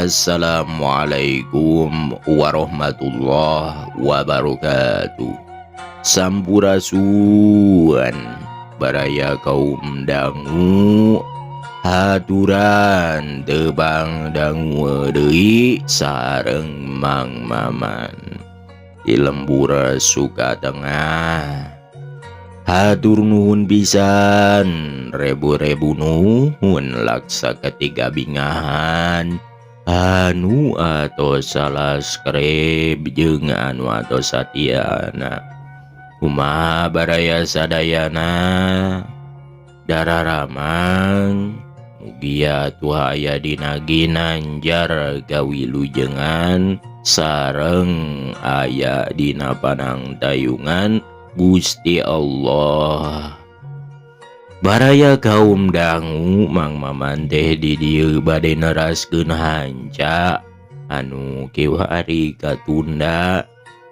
Assalamualaikum warahmatullahi wabarakatuh. Sampurasun baraya kaum dangu, haturan tebang dangu deui sareng Mang Maman di lembur Sukatengah. Hatur nuhun pisan, rebu-rebu nuhun laksa ketiga bingahan anu atos subscribe jeung anu atos satiana. Kumaha baraya sadayana, dararamang? Mugia atuh aya dina ginanjar kawilujengan sareng aya dina panangtayungan Gusti Allah. Baraya kaum dangu, Mang Maman teh di dieu bade neraskeun hanca anu kiwari katunda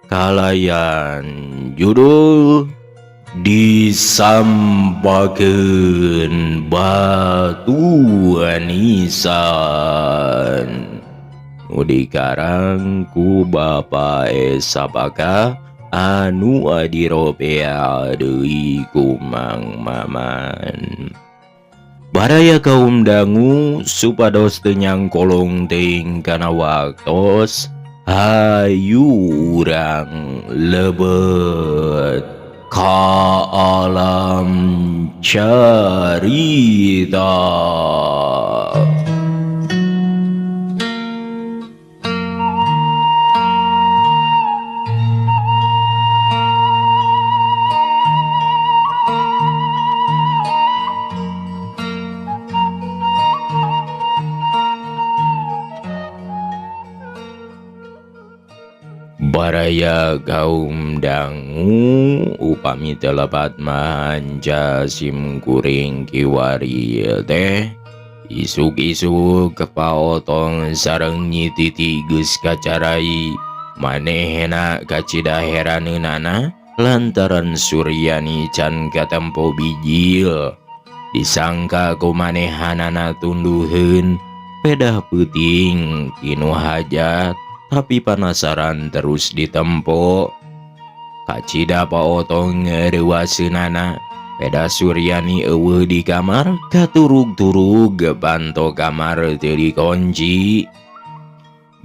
kalayan judul Disampakeun Batu Nisan, nu dikarang ku Bapak Esapaka anu adiropea deui ku Mang Maman. Baraya kaum dangu, supados teu nyangkolong teuing kana waktos, hayu urang lebet ka alam carita. Baraya kaum dangu, upami teu lepat manca sim kuring kiwari teh isuk-isuk paotong sareng Nyi Titi geus kacarai. Manehna kacida heraneunana lantaran Suryani can katempo bijil. Disangka ku manehanana tunduheun pedah peuting tinu hajat, tapi panasaran terus ditempo. Kacida paotong reuwaseunana peda Suryani euweuh di kamar, katurug-turug panto kamar teu dikunci.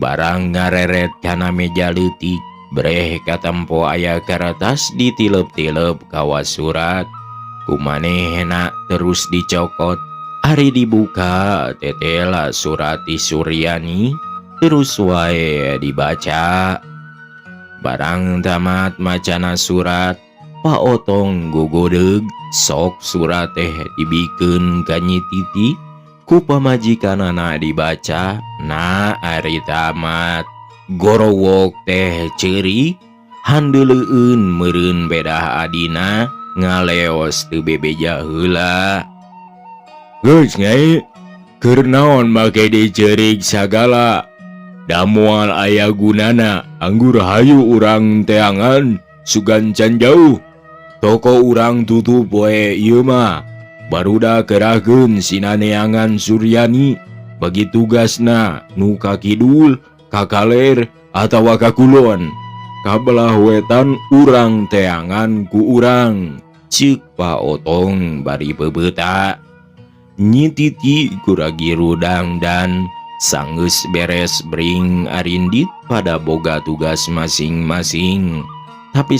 Barang ngareret kana meja leutik, breh katempo aya karatas ditilep-tilep kawas surat. Ku manehna terus dicokot. Ari dibuka tetela surat ti Suryani, terus wae dibaca. Barang tamat macana surat, Pak Otong gogodeg. Sok surat teh dibikeun ka Nyi Titi, ku pamajikanana dibaca. Nah, ari tamat gorowok teh ceurik handeleueun meureun bedah adina ngaleos teu bebeja heula. "Geus, Nyai, keur naon make diceurik sagala? Da moal aya gunana. Anggur hayu urang teangan, sugan can jauh. Toko urang tutup we ieu mah. Barudak kerahkeun sina neangan Suryani, bagi tugasna nu ka kidul, ka kaler atawa ka kulon. Ka belah wetan urang teangan ku urang," ceuk Pak Otong bari peupeut. Nyi Titi kuragi rudangdan. Sanggeus beres bring arindit pada boga tugas masing-masing. Tapi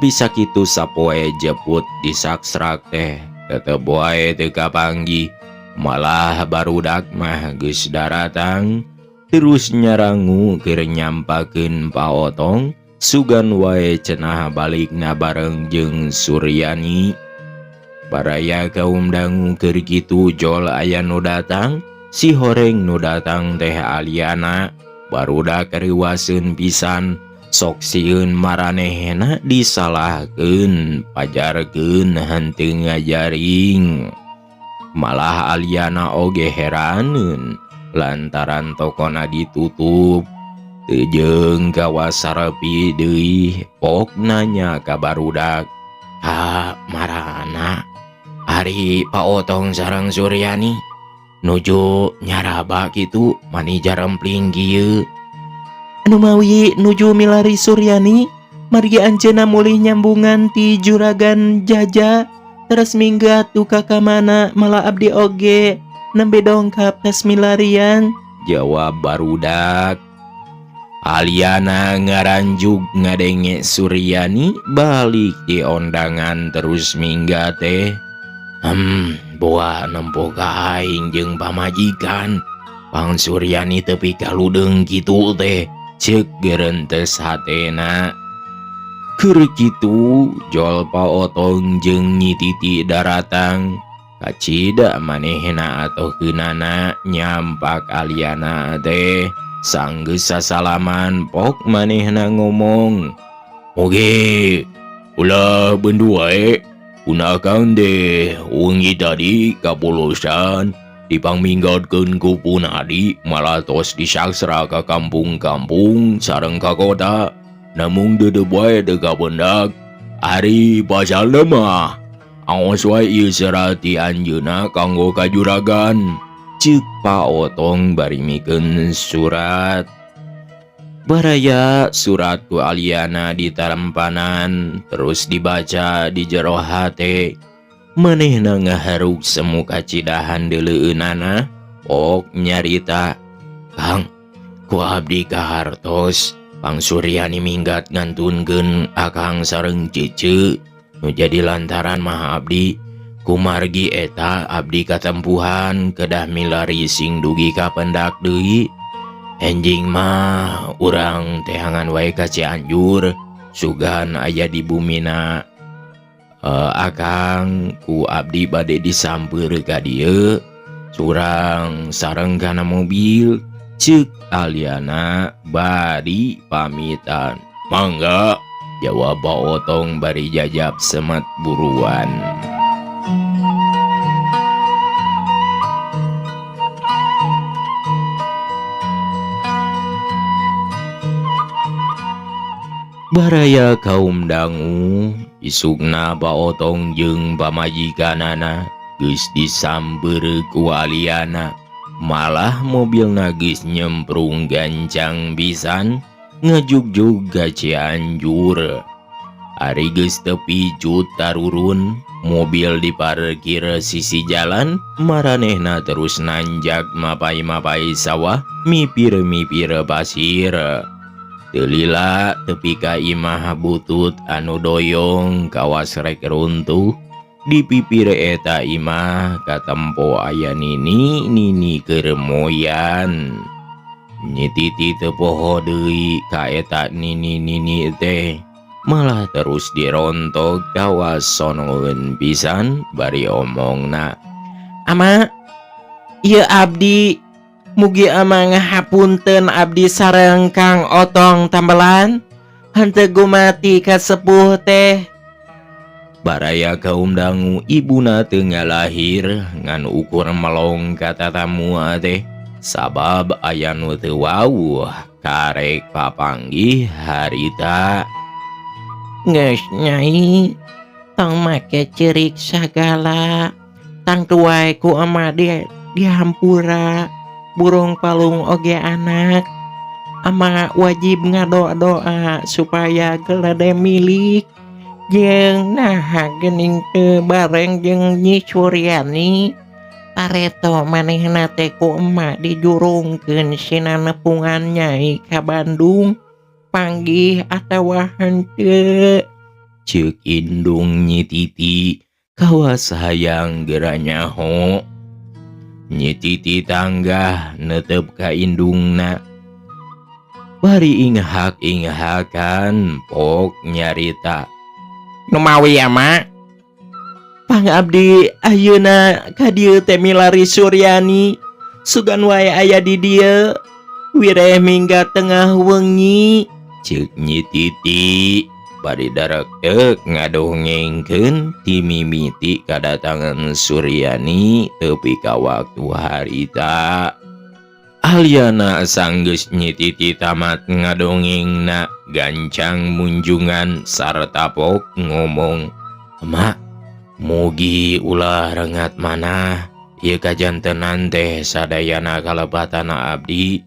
sakitu sapoe jeput disaksrak teh tetep wae teu kapanggih. Malah barudak mah geus daratang terus nyarangu keur nyampakeun Pa Otong sugan wae cenah balikna bareng jeung Suryani. Baraya kaum dangu, keur kitu jol aya nu datang. Si horeng nu datang teh Aliana. Barudak reuwaseun pisan, sok sieun maranehna disalahkeun pajarkeun henteu ngajaring. Malah Aliana oge heraneun lantaran tokona ditutup teu jeung kawas sarepi deui. Pok nanya ka barudak, "Ka marana Ari Pak Otong sareng Suryani?" Nuju nyaraba kitu mani jarempling kieu. Anu mawi nuju milari Suryani margi anjeunna mulih nyambungan ti Juragan Jaja terus minggat duka ka mana malah abdi oge nembe dongkap tes milarian, jawab barudak. Aliana ngaranjug ngadenge Suryani balik di ondangan terus minggat teh. Boa nempo ka aing jeung pamajikan. Pang Suryani tepi kaludeung kitu teh, ceuk gerentes hatena. Keur kitu jol Pa Otong jeung Nyi Titi daratang. Kacida manehna atohkeunana nyampak Aliana teh. Sanggeus sasalaman pok manehna ngomong, "Oge, ulah bendu wae. Pun akang deh wengi tadi kapolosan dipangminggatkeun ku pun adi malah tos disaksra ka kampung-kampung sareng ka kota. Namung deudeup wae teu kapendak. Ari pasalna mah aos wae ieu serat ti anjeunna kanggo ka juragan." Ceuk Pa Otong bari mikeun surat. Baraya surat ku Aliana ditarempanan terus dibaca di jero hate. Manehna ngaharuk semu kacidahan deuleueunana pok nyarita, "Kang, ku abdi kahartos Pang Suryani minggat ngantunkeun akang sareng cece. Nu jadi lantaran mah abdi kumargi eta abdi katempuhan kedah milari sing dugi ka pendak deui. Enjing mah urang teangan wae ka Cianjur, sugan aya di bumina akang ku abdi bade disampeur ka dieu surang sareng kana mobil." Ceuk Aliana bari pamitan. "Mangga," jawab Pa Otong bari jajap semet buruan. Baraya kaum dangu, isukna Pa Otong jeung pamajikanana geus disamber ku Aliana. Malah mobilna geus nyemprung gancang pisan ngajugjug ka Cianjur. Ari geus tepi cut tarurun, mobil diparkir sisi jalan, maranehna terus nanjak mapai-mapai sawah, mipir-mipir pasir. Teu lila tepi ka imah butut anu doyong kawas rek runtuh. Di pipir eta imah katempo aya nini nini keur moyan. Nyi Titi teu poho deui ka eta nini nini teh, malah terus dirontok kawas sonoeun pisan bari omongna, "Ama, ieu abdi mugi ama ngahapunten abdi sareng Kang Otong tambelan henteu gumati ka sepuh teh." Baraya kaum dangu, ibuna teu ngalahir ngan ukur melong ka tatamu teh sabab aya nu teu wawuh karek papanggih harita. "Geus Nyai, tong make ceurik sagala. Tangtu wae ku ama dihampura. Burung palung oge anak. Ama wajib ngadoa-doa supaya gelede milik. Jeung naha geuning teu bareng jeung Nyi Suryani. Pareto manehna teh ku emak dijurungkeun sina nepungan Nyai ka Bandung. Panggih atawa henteu?" Ceuk indung Nyi Titi kawas hayang geura nyaho. Nyi Titi tanggah netep ka indungna. Bari inghak-inghakan pok nyarita, "Numawi ama? Pang abdi ayeuna ka dieu teh milari Suryani. Sugan wae aya di dieu. Wireh minggat tengah wengi," ceuk Nyi Titi bari darekdek ngadongengkeun ti mimiti kadatangan Suryani tepi ka waktu harita. Aliana sanggeus Nyi Titi tamat ngadongengna gancang munjungan sarta pok ngomong, "Emak, mugi ulah rengat manah. Ieu kajantenan teh sadayana kalepatan abdi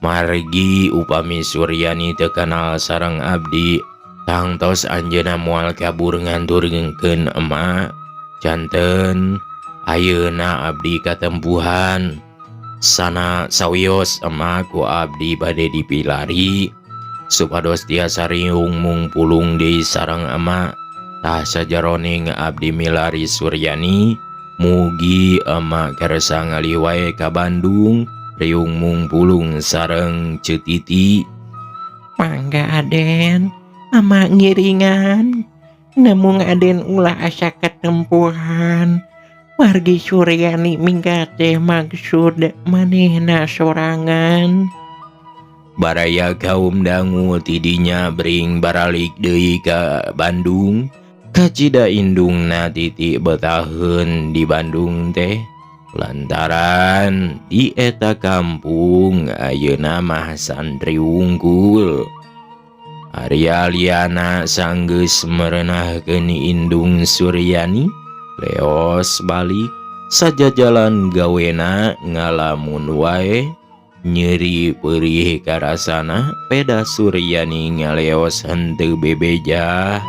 margi upami Suryani teu kenal sareng abdi tangtos anjeunna moal kabur nganturkeun emak. Janten ayeuna abdi katempuhan sana sawios emak ku abdi bade dipilari supados tiasa riung mungpulung deui sareng emak. Tah sajaroning abdi milari Suryani mugi emak kersa ngalih wae ka Bandung riung mungpulung sareng Ceu Titi. Mangga Aden, ama ngiringan. Namung Aden ulah asa katempuhan. Margi Suryani minggat teh maksud manehna sorangan. Baraya kaum dangu tidinya bring baralik deui ka Bandung. Kacida indungna Titi betaheun di Bandung teh lantaran di eta kampung ayeuna mah santri wungkul. Ari Aliana sanggeus merenahkeun indung Suryani leos balik sajajalan gawena ngalamun wae nyeri perih karasana peda Suryani ngaleos henteu bebeja.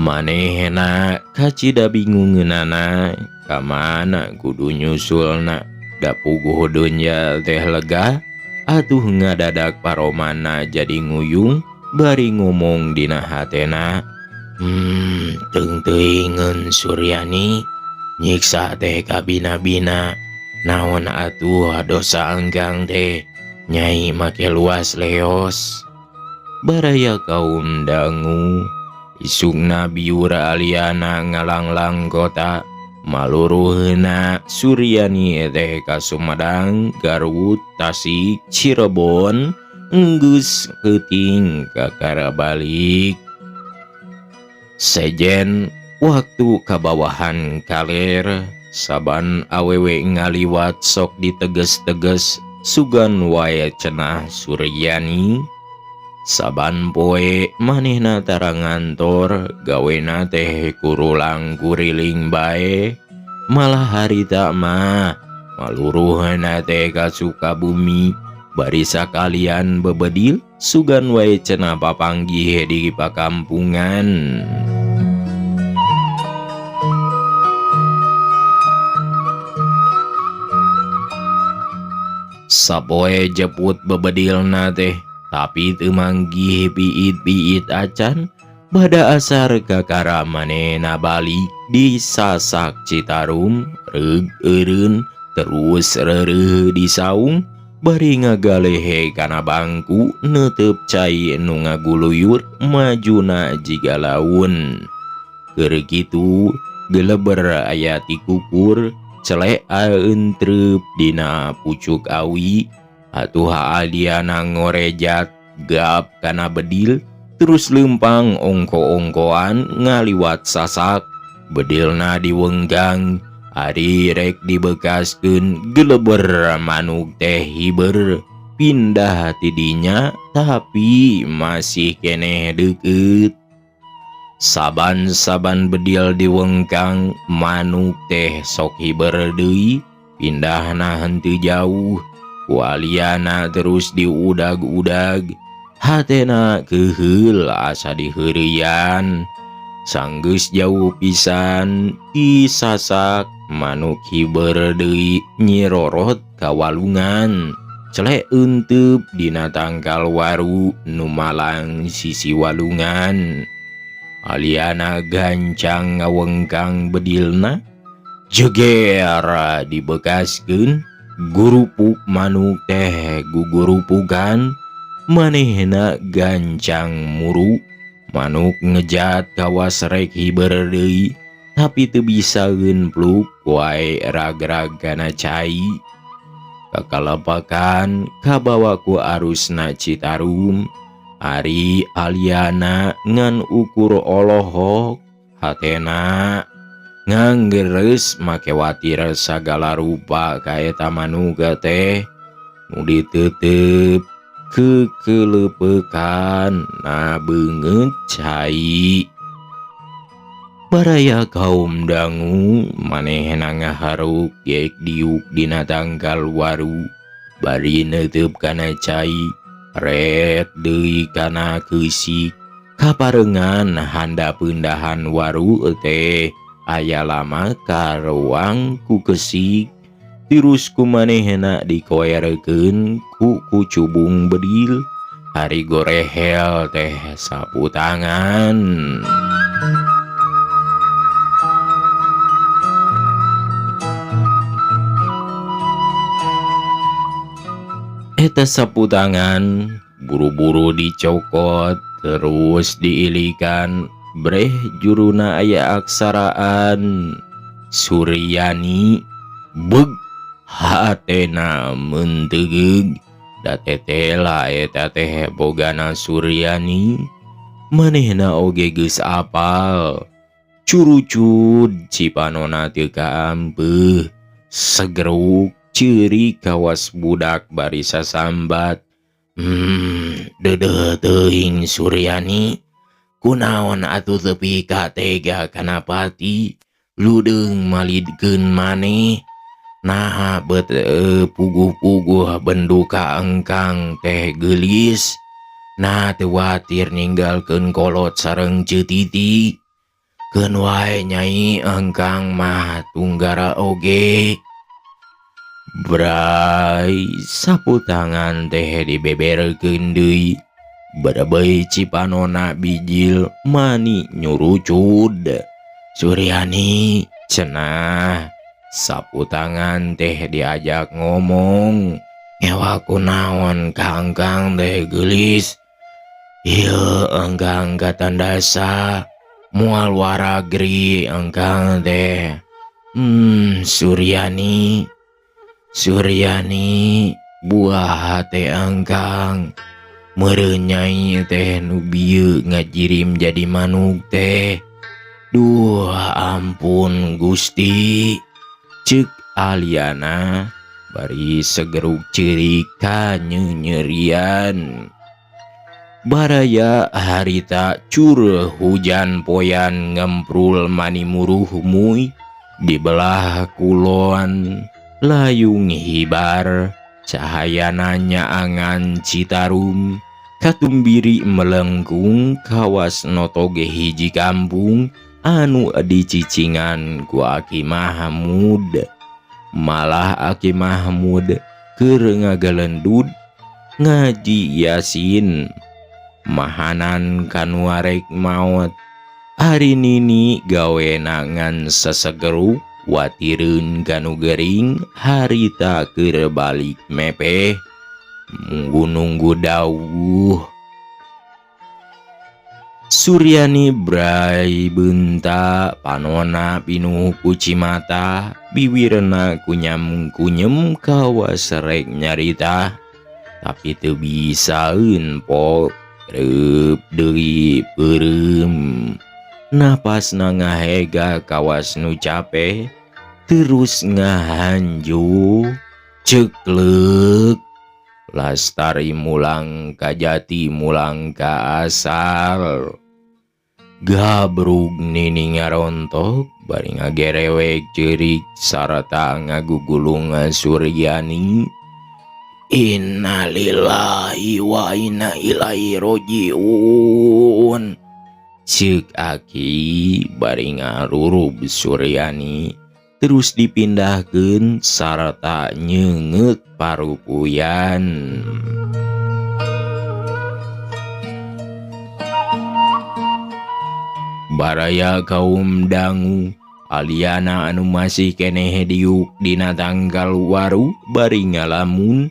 Manehna kacida bingungeunana ka mana kudu nyusulna da puguh dunya teh lega atuh ngadadak paromana jadi nguyung bari ngomong dina hatena. Teung-teuingeun Suryani nyiksa teh kabina-bina naon atuh dosa enggang teh nyai make luas leos. Baraya kaum dangu isukna biur Aliana ngalanglang kota maluruheuna Suryani teh ka Sumedang, Garut, Tasik, Cirebon enggeus peuting kakara balik. Sejen waktu kabawahan kaler saban awewe ngaliwat sok diteges-teges sugan wae cenah Suryani. Saban poe manehna tara ngantor gawena teh kurulang kuriling bae. Malah harita mah maluruhna teh ka Sukabumi bari sakalian bebedil sugan wae cenah papanggih di pakampungan. Sapoe jeput bebedilna teh tapi teu manggih piit-piit acan. Bada asar kakara manehna balik di sasak Citarum reug eureun terus reureuh di saung bari ngagalehe kana bangku neuteup cai nu ngaguluyur majuna jiga laun. Keur kitu geleber aya ti kukur celek aeuntreup dina pucuk awi. Atuh Aliana ngorejat gap kana bedil terus leumpang ongko-ongkoan ngaliwat sasak bedilna diwenggang ari rek dibekaskeun geleber manuk teh hiber pindah tidinya tapi masih keneh deukeut. Saban-saban bedil diwengkang manuk teh sok hiber deui pindahna henteu jauh. Ku Aliana terus diudag-udag hatena keuheul asa diheureuyan. Sanggeus jauh pisan disasak manuk hiber deui nyirorot ka walungan celek eunteub dina tangkal waru nu malang sisi walungan. Aliana gancang ngawengkang bedilna jeger dibekaskeun gurupuk manuk teh gugurupukan manehna gancang muru manuk ngejat kawas rek hiber deui tapi teu bisa geunpluk wae rag-rag kana cai. Kakalapakan kabawa ku arusna Citarum. Ari Aliana ngan ukur olohok hatena nganggeres make watir sagala rupa ka eta manuk teh nu diteuteup kekeleupekan na beungeut cai. Baraya kaum dangu manehna ngaharuk gek diuk dina tangkal waru bari neuteup kana cai ret deui kana keusik kaparengan handapeun dahan waru teh aya lama karuang ku keusik tirus ku manehna dikoerekeun ku kucubung bedil ari gorehel teh sapu tangan. Eta sapu tangan buru-buru dicokot terus diilikan breh juruna aya aksaraan Suryani beg hatena mentegeug da tetela eta teh bogana Suryani manehna oge geus apal curucud cipanona teu kaampeuh segeruk ceurik kawas budak bari sasambat. Deudeuh teuing Suryani kunaon atuh tepi ka tega kana pati ludeung malidkeun maneh naha bet puguh-puguh benduka engkang teh geulis nah teu watir ninggalkeun kolot sareng Ceu Titi keun wae nyai engkang mah tunggara oge. Bray sapu tangan teh dibeberkeun deui berebeuy cipanona bijil mani nyurucud. Suryani cenah sapu tangan teh diajak ngomong ngewa kunaon ka engkang teh geulis ieu engkang katandasa moal waragri engkang teh. Suryani Suryani buah hate engkang meureun nyai teh nu bieu ngajirim jadi manuk teh. Duh ampun Gusti ceuk Aliana bari segeruk ceurik kanyenyerian. Baraya harita cur hujan poyan ngemprul manimuruh muy di belah kulon layung hibar cahayana nyaangan Citarum katumbiri melengkung kawas notoge hiji kampung anu dicicingan ku Aki Mahmud. Malah Aki Mahmud keur ngagalendud ngaji Yasin mahanan kanu arek maot. Ari nini gawena ngan sesegeruk watireun kanu gering harita keur balik mepeh nunggu-nunggu dawuh. Suryani bray beunta panona pinuh ku cimata biwirna kunyam-kunyem kawas rek nyarita tapi teu bisaeun pok reup deui peureum napasna ngahega kawas nu cape terus ngahanju cekleuk lastari mulang ka jati mulang ka asal. Gabrug nini ngarontok bari ngagerewek ceurik sarta ngagugulung Suryani. Innalillahi wa inna ilaihi rajiun ceuk Aki bari ngarurub Suryani terus dipindahkeun sarta nyeungeut parupuyan. Baraya kaum dangu Aliana anu masih keneh diuk dina tangkal waru bari ngalamun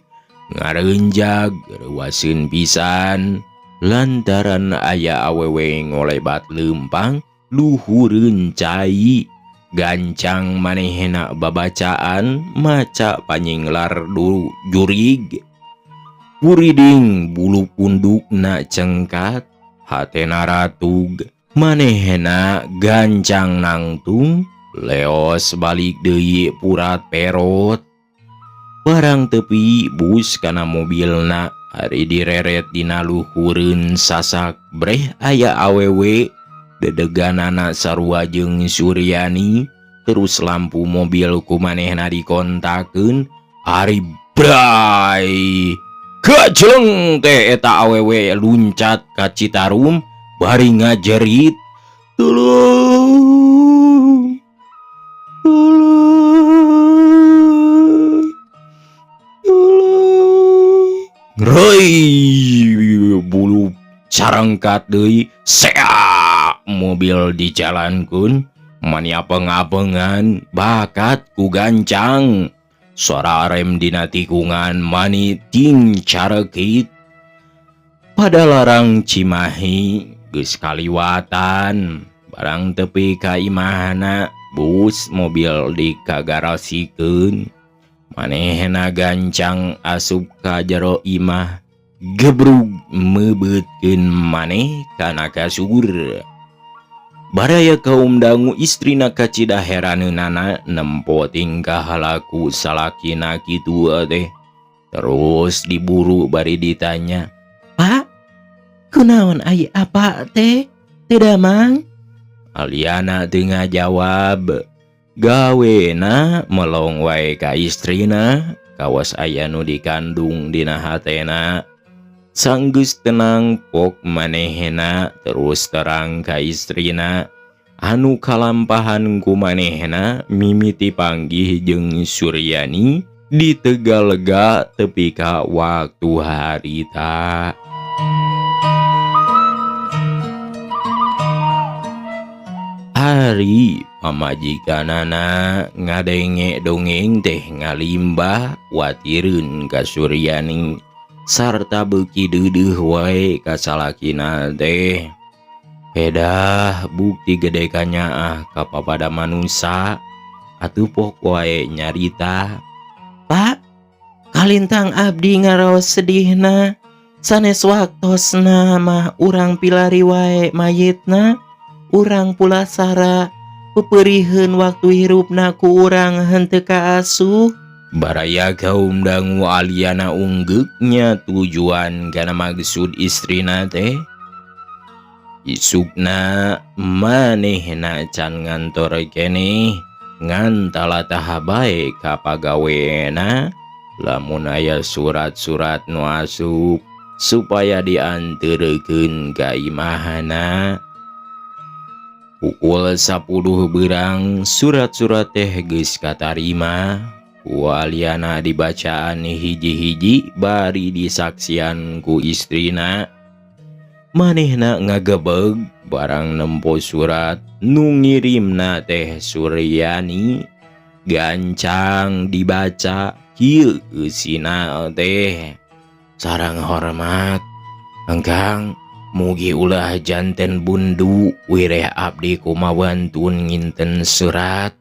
ngareunjag reuaseun pisan lantaran aya awewe ngolebat leumpang luhureun cai gancang manehna babacaan maca panyinglar jurig kuriding bulu pundukna cengkat hatena ratug manehna gancang nangtung leos balik deui purat perot barang tepi bus kana mobilna ari direret dina luhureun sasak breh aya awewe Dedeganana sarua jeung Suryani, terus lampu mobil ku manehna dikontakeun, ari bray gajleng teh eta awewe luncat ka Citarum bari ngajerit, "Tolong, tolong, tolong!" Reuy, bulu carangkat deui, seak mobil dijalankeun mani apeng-apengan bakat ku gancang, suara rem dina tikungan mani ting carekit. Padalarang Cimahi geus kaliwatan, barang tepi ka imahna bus mobil dikagarasikeun, manehna gancang asup ka jero imah, gebrug meubeutkeun maneh kana kasur. Baraya kaum dangu, istrina kacida heraneunana nempo tingkah laku salakina kitu teh, terus diburu bari ditanya, "Pak, kunaon ai apa teh teu damang?" Aliana teu ngajawab, gawena melong wae ka istrina kawas aya nu dikandung dina hatena. Sanggeus tenang pok, manehna terus terang ka istrina anu kalampahan ku manehna mimiti panggih jeung Suryani di Tegalega tepi ka waktu harita. Ari pamajikanana ngadenge dongeng teh ngalimbah watireun ka Suryani sarta beuki deudeuh wae ka salakina teh. Pedah bukti gede kanyaah ka papada manusa atuh pok wae nyarita. "Pak, kalintang abdi ngaraos sedihna, sanes waktosna mah urang pilari wae mayitna, urang pulasara peperiheun waktu hirupna ku urang henteu kaasuh." Baraya kaum dangu, Aliana unggeuknya tujuan kana maksud istrina teh. Isukna manehna can ngantor keneh, ngan talatah bae ka pagawena lamun aya surat-surat nu asup supaya dianterkeun ka imahna. Pukul 10 berang surat-surat teh geus katarima. Ku Aliana dibacaan hiji-hiji bari disaksian ku istrina. Manehna ngagebeg barang nempo surat nu ngirimna teh Suryani. Gancang dibaca, kieu eusina teh: "Sareng hormat Engkang, mugi ulah janten bundu wireh abdi kumawantun nginten surat.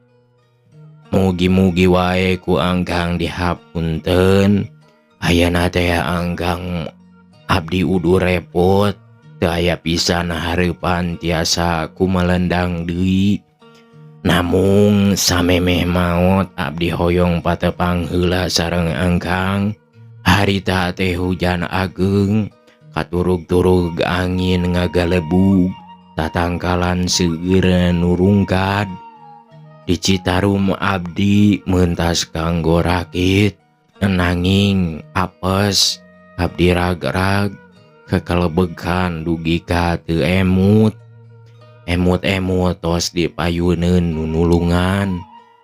Mugi-mugi wae ku Angkang dihapunten. Ayana teh Angkang abdi udu repot, teu aya pisan hareupan tiasa kumalendang deui. Namung samemeh maot abdi hoyong patepang heula sareng Angkang. Harita teh hujan ageng, katurug-turug angin ngagalebug, tatangkalan seueur nu rungkad. Di Citarum abdi mentas kanggo rakit, nanging apes abdi ragrag kekelebegan dugi ka teu emut. Emut-emut tos dipayuneun nu nulungan,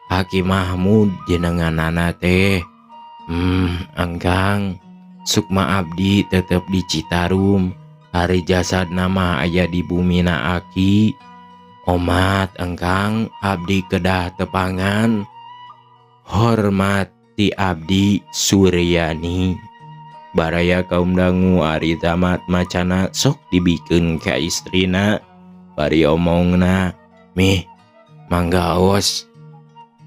Aki Mahmud jenenganana teh. Angkang, sukma abdi tetep di Citarum, ari jasadna mah aya di bumina Aki. Omat Engkang, abdi kedah tepangan. Hormat ti abdi Suryani." Baraya kaum dangu, ari tamat macana sok dibikeun ka istrina bari omongna, "Mih, mangga aos."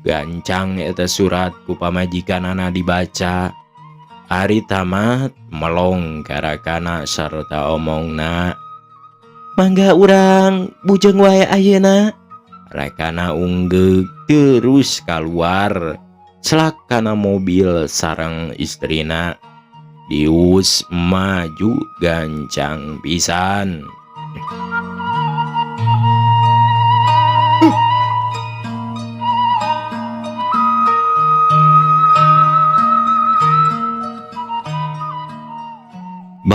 Gancang eta surat ku pamajikanana dibaca. Ari tamat melong karakana sarta omongna, "Mangga urang bujeng wae ayeuna." Rekana unggeuk terus kaluar celak kana mobil sareng istrina, dius maju gancang pisan.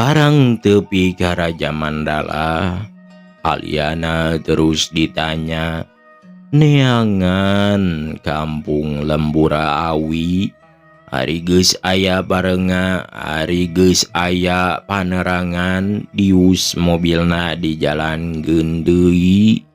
Barang tepi ka Rajamandala, Aliana terus ditanya neangan kampung Lembur Awi. Ari geus aya barenga, ari geus aya panerangan, dius mobilna di jalan deui.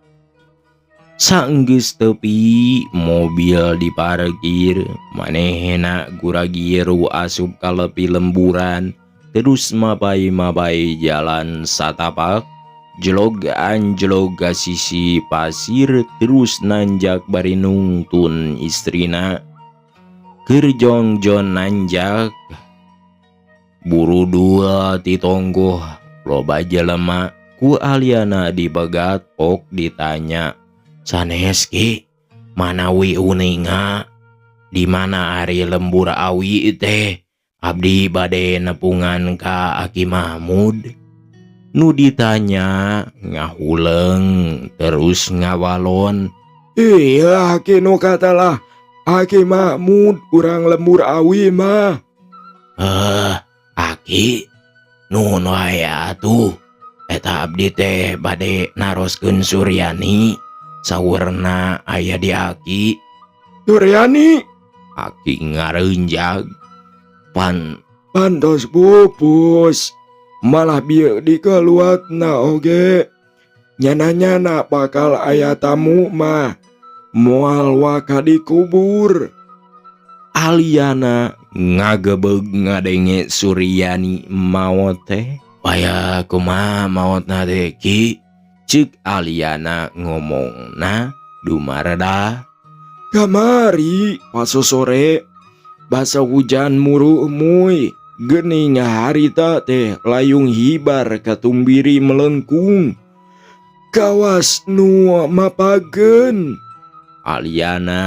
Sanggeus tepi, mobil diparkir, manehna gura-giru asup ka lepi lemburan, terus mapay-mapay jalan satapak, jlog anjlog ka sisi pasir, terus nanjak bari nungtun istrina. Keur jongjon nanjak, burudul ti tonggoh loba jelema. Ku Aliana dibegat pok ditanya, "Sanes Ki, manawi uninga di mana ari Lembur Awi teh? Abdi bade nepungan ka Aki Mahmud." Nu ditanya ngahuleng terus ngawalon. Iya, Aki nu katalah Aki Mahmud, urang Lembur Awi mah. "Eh, Aki, nuhun wae atuh. Eta abdi teh bade naroskeun Suryani, saurna aya di Aki." Suryani? Aki ngareunjag pan. Pantos pupus. Malah bieu dikeluatna oge. Nyana-nyana bakal aya tamu mah. Moal waka dikubur. Aliana ngagebeg ngadenge Suryani maot teh. "Aya kumaha maotna teh, Ki?" Cek Aliana ngomongna dumareda. Kamari pas sore basa hujan murumuy, gening harita teh layung hibar katumbiri melengkung. Kawas nu mapageun. Aliana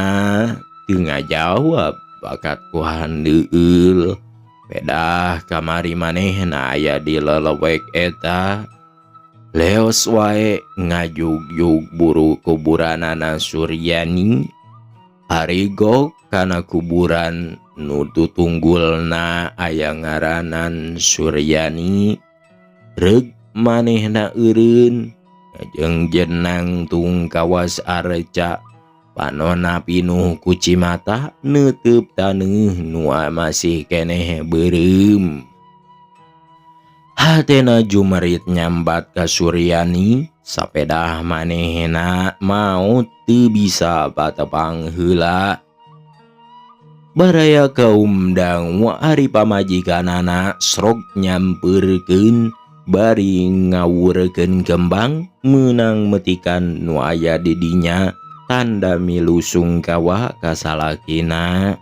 teu ngajawab bakat ku handeueul. Pedah kamari manehna aya di lelewek eta. Leos wae ngajugjug buru kuburanana Suryani. Arigok kana kuburan nu tutunggulna aya ngaranan Suryani. Reug manehna eureun ngajengjen nangtung kawas arca, panona pinuh ku cimata neuteub taneuh nu masih keneh beureum. Hatena jumerit nyambat ka Suryani, sapedah manehna maot teu bisa patepang heula. Baraya kaum dangu ari pamajikanana srog nyampeurkeun bari ngawurkeun kembang meunang metikan nu aya di dinya tanda milu sungkawa ka salakina.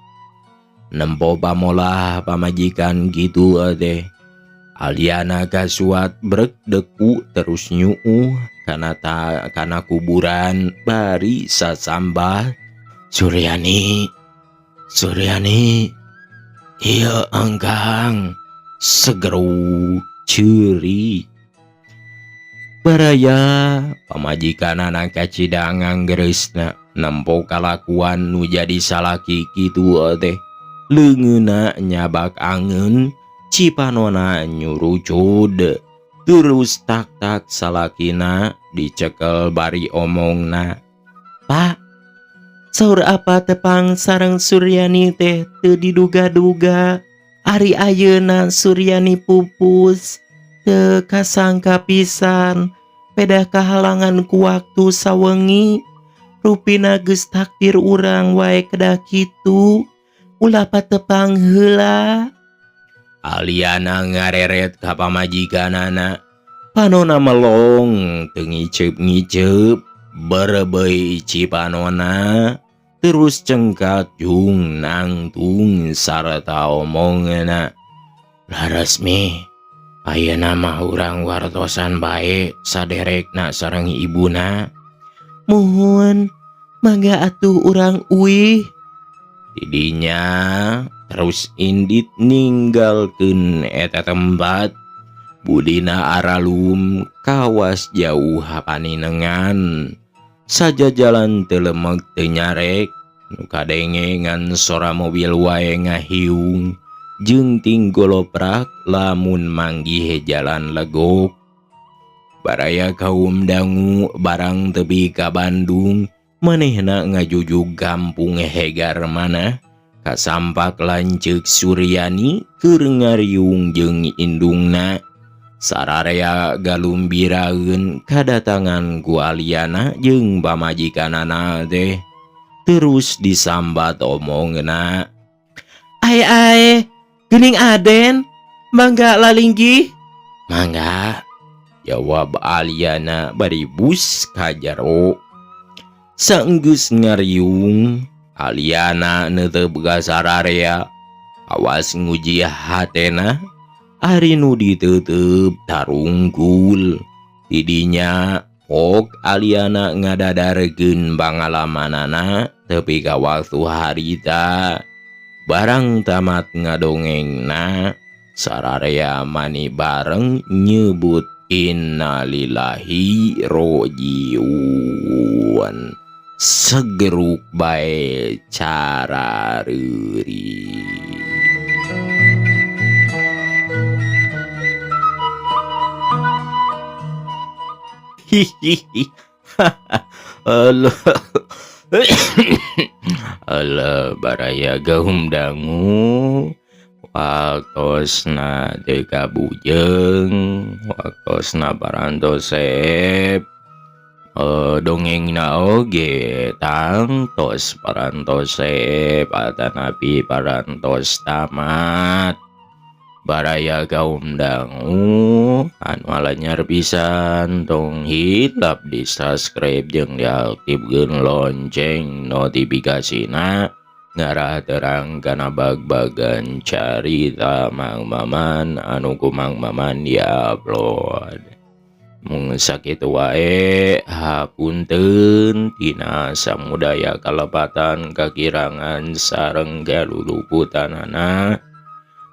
Nempo pamolah pamajikan kitu teh, Aliana kasuat brek deku terus nyuuh kana kuburan bari sasambah, "Suryani, Suryani, ieu engkang." Segeru ceuri. Baraya pamajikanana kacida nganggeresna nempo kalakuan nu jadi salaki kitu teh. Leungeunna nyabak angeun, cipanona nyurucud, terus tak-tak salakina dicekel bari omongna, "Pak, saur apa tepang sareng Suryani teh teu diduga-duga. Ari ayeuna Suryani pupus, teu kasangka pisan, pedah kahalangan ku waktu sawengi. Rupina geus takdir urang wae kedah kitu. Ulah patepang heula." Aliana ngareret ka pamajikanana, panona melong teu ngiceup-ngiceup, berebeuy cipanona, terus cengkat jung nangtung sarta omongna, "Laras Mi, ayeuna mah urang wartosan bae saderekna sareng ibuna." "Muhun, mangga atuh urang uih." Tidinya terus indit ninggalkeun eta tempat. Budina aralum kawas jauh paninengan. Sajajalan teu lemek teu nyarek, nu kadenge ngan sora mobil wae ngahiung. Jeung tinggoloprak lamun manggih jalan legok. Baraya kaum dangu barang tepi ka Bandung manehna ngajujug kampung Hegarmanah kasampak lanceuk Suryani keur ngariung jeung indungna. Sararea galumbiraeun kadatangan ku Aliana jeung pamajikanana teh. Terus disambat omongna. Ae ae, geuning Aden, mangga lalinggih. Mangga, jawab Aliana bari bus ka jero. Saenggeus ngariung, Aliana neuteup ka sararea. Awas nguji hatena, ari nu diteuteup tarungkul. Tidinya pok Aliana ngadadarkeun pangalamanana tepi ka waktu harita. Barang tamat ngadongengna, sararea mani bareng nyebut innalillahi rojiun. Segeruk bae cara reureuy. Hihihi. Alah. Alah baraya gaum dangu waktosna teu kabujeng waktosna parantos seep dongengna oge tangtos parantos seep atanapi parantos tamat. Baraya kaum dangu anu alanyar pisan tong hilap di subscribe jeung diaktifkeun lonceng notifikasina ngarah terang kana bag-bagan carita Mang Maman anu ku Mang Maman diupload. Mung sakitu wae hapunten tina samudaya kalepatan kakirangan sareng galuluputanana.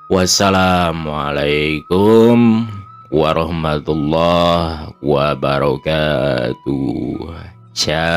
Wassalamualaikum warahmatullahi wabarakatuh. Ciao.